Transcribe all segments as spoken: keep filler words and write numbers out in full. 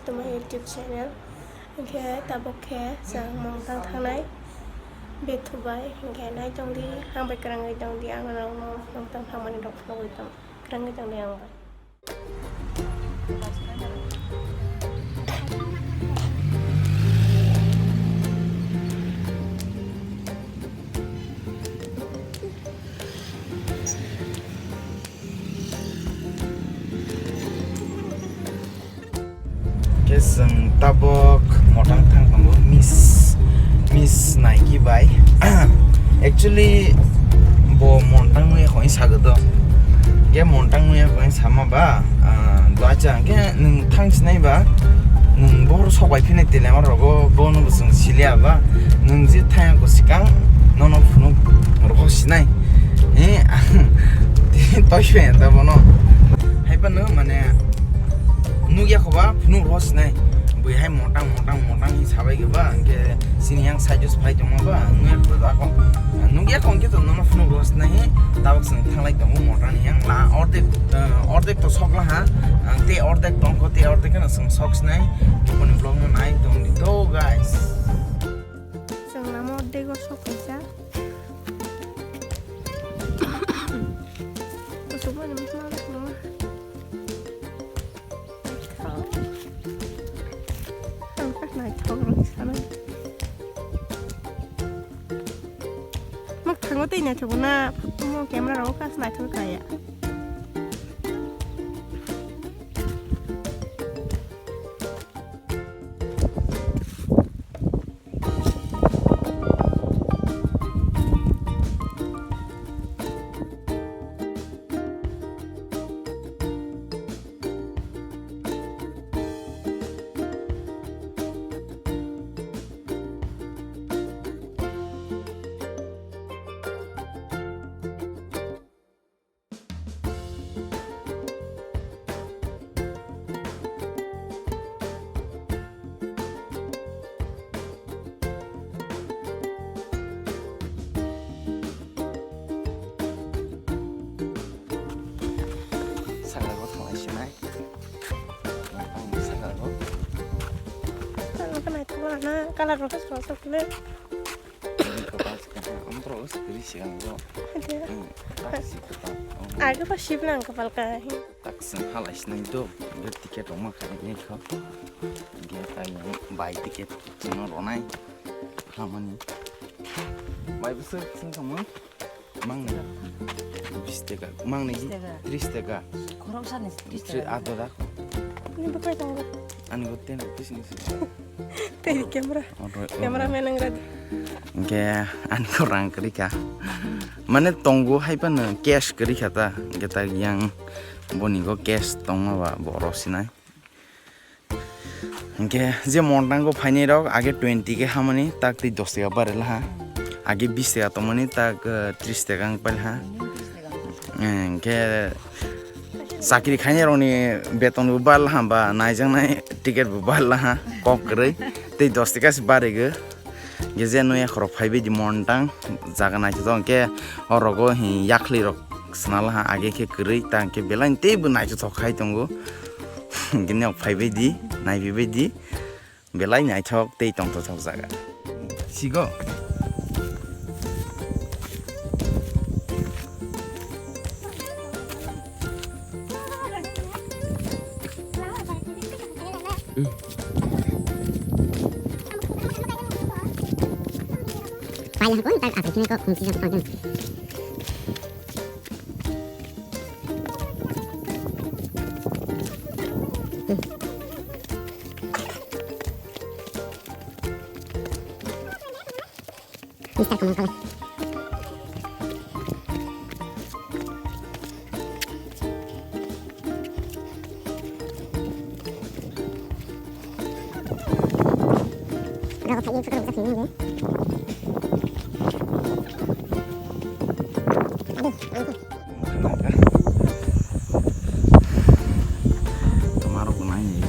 To my YouTube channel. Hwnkhe tabuk khe chwng Mongtang thangnai. Bethu bai hwnkhe nai tongdi, ang bai kwrwngwi tongdi, ang norokno Mongtang thangmani rok phunugwi tong, kwrwngwi tongdi ang bai. Khe chwng tabuk Mongtang thang tongo, miss, miss Nike bai. Actually, bo Mongtang wngya kho, sago do. Khe Mongtang wngya kho sama ba, ah, doacha, khe nwng thang sinai ba, nwng bohor sok bai philai tele ma rogo, bono bo chwng siliya ba, nwng je thang ko sikang, nono phunuk rogo sinai. Eh, ang toi se ta bono. Hai pa no mane nugya kho ba phunuk rogo sinai. Bui hai Mongtang, Mongtang, Mongtang hi sabai khe ba, hwnkhe sini yang side o phai tongma ba, nugya kho ba ko. Nugya kho hwnkhe to nono phunuk rogo sinai, tabuk chwng thanglai tongo Mongtang ni yang la, ordek, eh, ordek to sok la ha, ang te ordek tong kho, te ordek no chwng sok sinai, boni vlog no nai tong di to, guys. Chwng lama ordek o sok kaisa. Kusuk mani mama. Ang kha naithok rw sana. Mak thango tei naithok na, mo camera rok kha naithok kaya. Sakra bo thanglai sinai. Ang sakra bo. Ang khe naithok na, colour rok khe sosok le. Ang khe bas khe, ang borok se kwrwi se ang bo. Hade. Hmm, tak si kwtal. Ang. Age ba sibna ang kwpal ka. Tak seng halai sinai do, ge ticket rok ma khainai kho. Ge tai yang bai ticket chwngno ronai. Hamani. Bai bwswk sing tongmung? Mangnai. Bis taka. Mangnai. Bis taka. Tris taka. Khorok sani tris taka. Ado da. Ni bukai tongo. Ani bo ten rupees ni se. Tei camera. Auto, auto. Camera man ang rad. Hingke ani ko rang kwrwi kha. Mane tongo hai phano cash kwrwi kha ta. Hingke ta yang boni go cash tongma ba borok sinai. Hingke je Mongtang go phainai rok age twenty khe hamani tak tei dos taka barwi laha. Age bis taka tongmani tak, eh, tris taka wng pai laha. Hingke chakri khainai rokni beton bo bar laha ba naijaknai ticket bo bar laha kok kwrwi tei dos taka se barwi go. Hingke je nui akhorok phaibai di Mongtang jaga naithotok hingke orogo hing yakli rok swnalaha age khe kwrwi ta hingke belai teibo naithotok khai tongo. Hingke nok phaibai di naiphaibai di belai naithok tei tongthotok jaga. Sigo. Pai hakon tak akai kini kok fungsi sama kan. Mister Kamal Kamal. Rago thai ni photo rok jak ni. Adi, ang. Tomarok nai ni.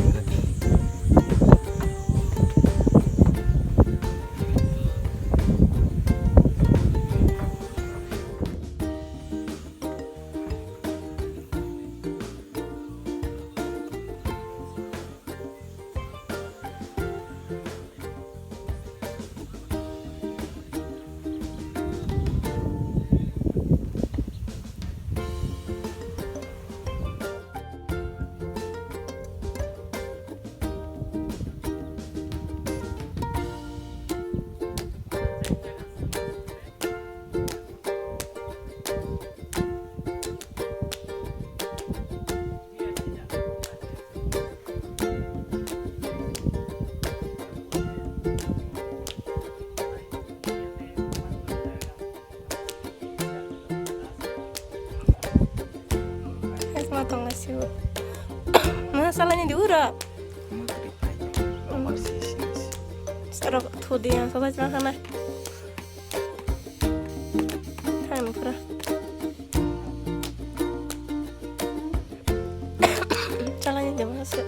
Mana salai ni di ura. Sarok thudi yang salai chang sana. Hai mukra. Salai ni di mana se.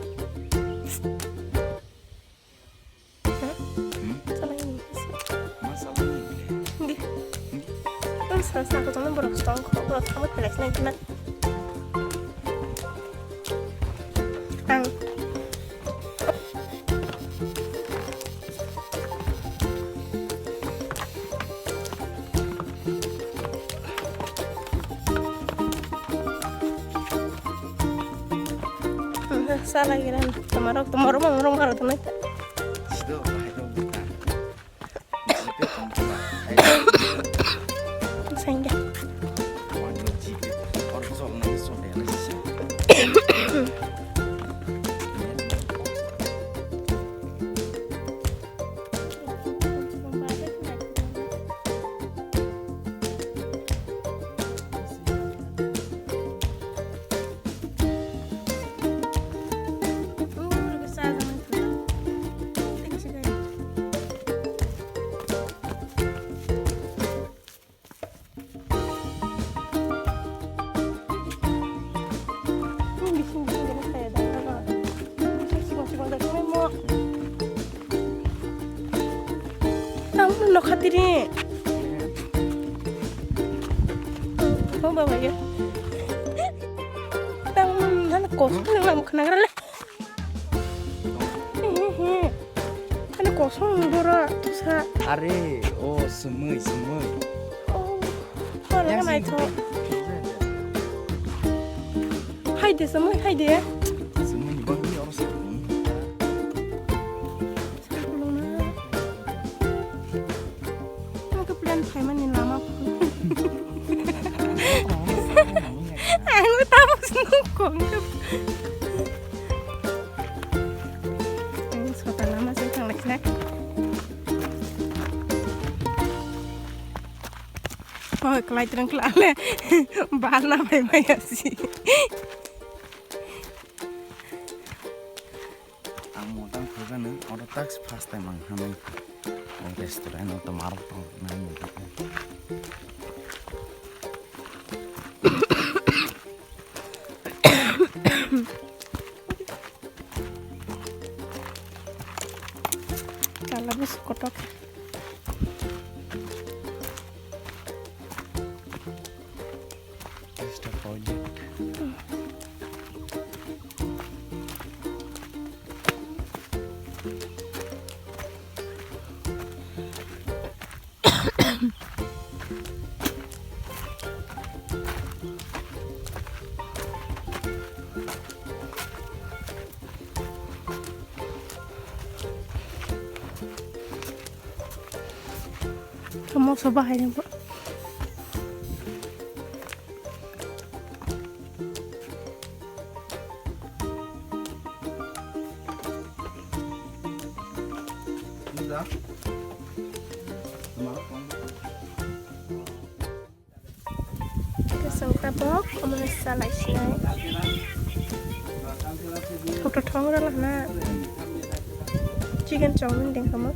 Salai ni. Di. Terus rasa aku tuh borok stong kok borok kamu pelas lagi na. Ang. Sala gira na. Tomarok, tomarok, tomarok, tomarok, tomarok. Sida, bahai dong, bukan. Jipe tong kula, hai. Sengge. Wan jipe, or jol na, jol na, jol na. Tang nokha tiri. Oh, baba ya. Tang nang kosong nang lam khnang rale. Ani kosong dora tusa. Are, o sumui, sumui. Oh, oh, yang naitho. Hai de, sumui, hai de. Sumui ni bangni oro sa. Ang khe plan phaimani lama phuru. Ang tabuk se nukho. Ang sota lama se thanglai sinai. Oi, klai treng klale. Bal na bai bai asi. Ang motang khogano, oro tax first time ang hamai. Ang restaurant o tomarok tong nai motang. Kala bus kotok. Mister Project. Kamu coba aja, Bu. Kasang tabok, omo salai sinai. Photo thong rwla hana. Chicken chowmin dengkamo.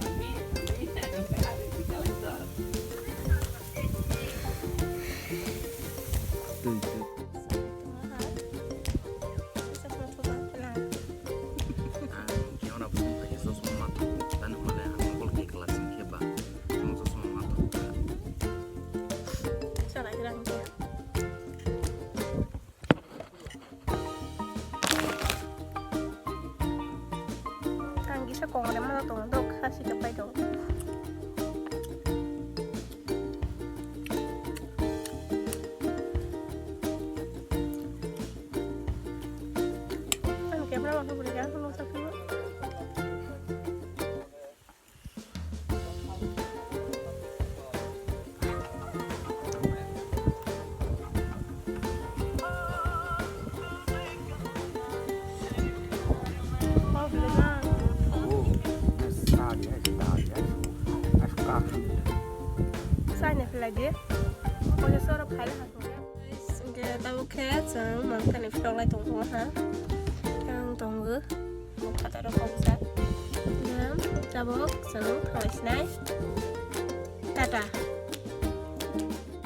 Twi, twi. Ang khe oro phone khaikhe chosma mathok tani hwnle ang mokol khe glass ni khe ba ang chosma mathok kha. Ang kisa kong le mano tongo dok khasi khe pai tongo. Ang camera on khe bwrwi kha, ang nukjak phano. Saini phlai di. Oya soro phaila ha. Tabuk khe chwng mangtani phrok lai tongo ha. Ang tongo. Bo phataro kok jak. Tabuk chwng thanglai sinai. Tata.